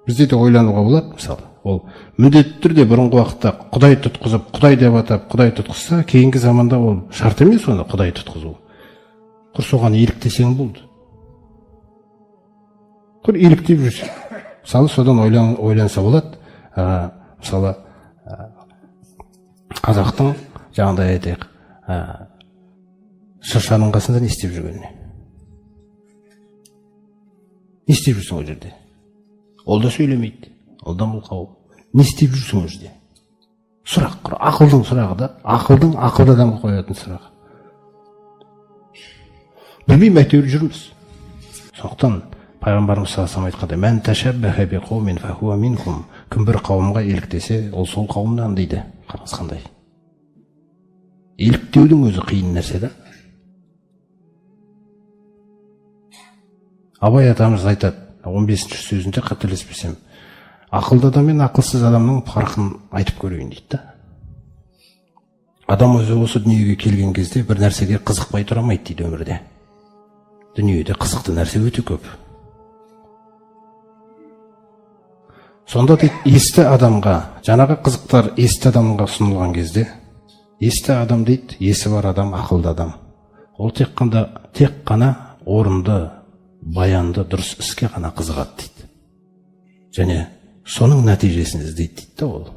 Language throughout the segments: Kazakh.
Бізде де ойлануға болады, мысалы. Ол міндетті түрде бұрынғы уақытта Құдай тұтқызып, Құдай деп атап, Құдай тұтқызса, кейінгі заманда ол шарт емес оны Құдай тұтқызу. Құр соған еліктесең болды. Құр еліктеп жүрсең. Мысалы, содан ойланса болады. Мысалы, қазақтың жаңағыдай айтайық, шыршаның қасында не істеп жүргеніне? Не істеп жүрсің ол жерде? Ол да сөйлемейді, ол да мылқау. Не істеп жүрсің ол жерде? Сұрақ, құр ақылдың сұрағы да, ақылдың ақылды адамға қоятын сұрағы. Білмеймін, әйтеуір жүрміз. Сондықтан пайғамбарымыз саллаллаху алейхи вассалам айтқандай, «Мән тәшәббәһә биқаумин фахуа минхум». Кім бір қауымға еліктесе, ол сол қауымнан дейді. Қараңыз қандай. Еліктеудің өзі қиын нәрсе да. Абай атамыз айтады, 15-ші сөзінде қателеспесем, ақылды адам мен ақылсыз адамның парқын айтып көрейін дейді да. Адам өзі осы дүниеге келген кезде бір нәрсеге қызықпай тұра алмайды дейді өмірде. Дүниеде қызықты нәрсе өте көп. Сонда дейді, есті адамға, жаңағы қызықтар есті адамға ұсынылған кезде, есті адам дейді, есі бар адам, ақылды адам. Ол тек қана орынды, баянды, дұрыс іске ғана қызығады дейді. Және соның нәтижесін іздейді дейді да ол.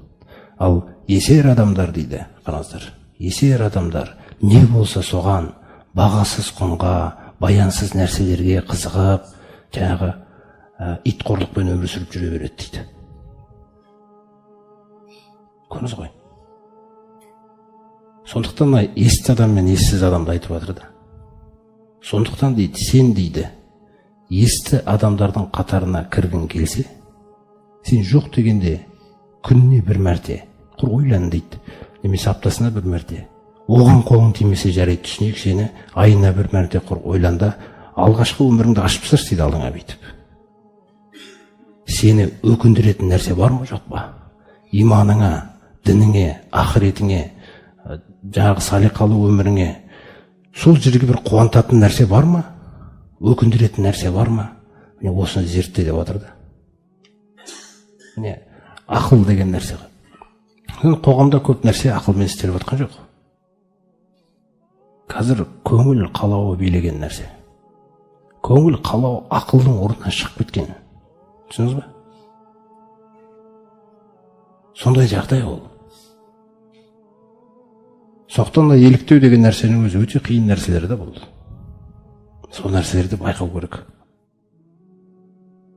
Ал есер адамдар дейді, қараңыздар, есер адамдар не болса соған, бағасыз құнға, баянсыз нәрселерге қызығып, жаңағы ит қорлықпен өмір сүріп жүре береді дейді. Көрдіңіз ғой. Сондықтан есті адам мен ессіз адамды айтып жатыр да. Сондықтан дейді, сен дейді, есті адамдардың қатарына кіргің келсе, сен жоқ дегенде күніне бір мәрте құр ойлан дейді, немесе аптасына бір мәрте. Оған қолың тимесе жарайды, түсінейік сені, айына бір мәрте құр ойлан да, алғашқы өміріңді ашып тасташы дейді алдыңа бүйтіп. Сені өкіндіретін нәрсе бар ма, жоқ па? Иманыңа, дініңе, ақыретіңе, жаңағы салиқалы өміріңе, сол жерге бір қуантатын нәрсе бар ма? Өкіндіретін нәрсе бар ма? Міне осыны зертте деп жатыр да. Міне ақыл деген нәрсе. Қоғамда көп нәрсе ақылмен істеліп жатқан жоқ. Қазір көңіл қалауы билеген нәрсе. Көңіл қалау ақылдың орнынан шығып кеткен. Түсіндіңіз ба? Сондай жағдай ол. Сондықтан да еліктеу деген нәрсенің өзі өте қиын нәрселер де бұл. Сол нәрселерді байқау керек.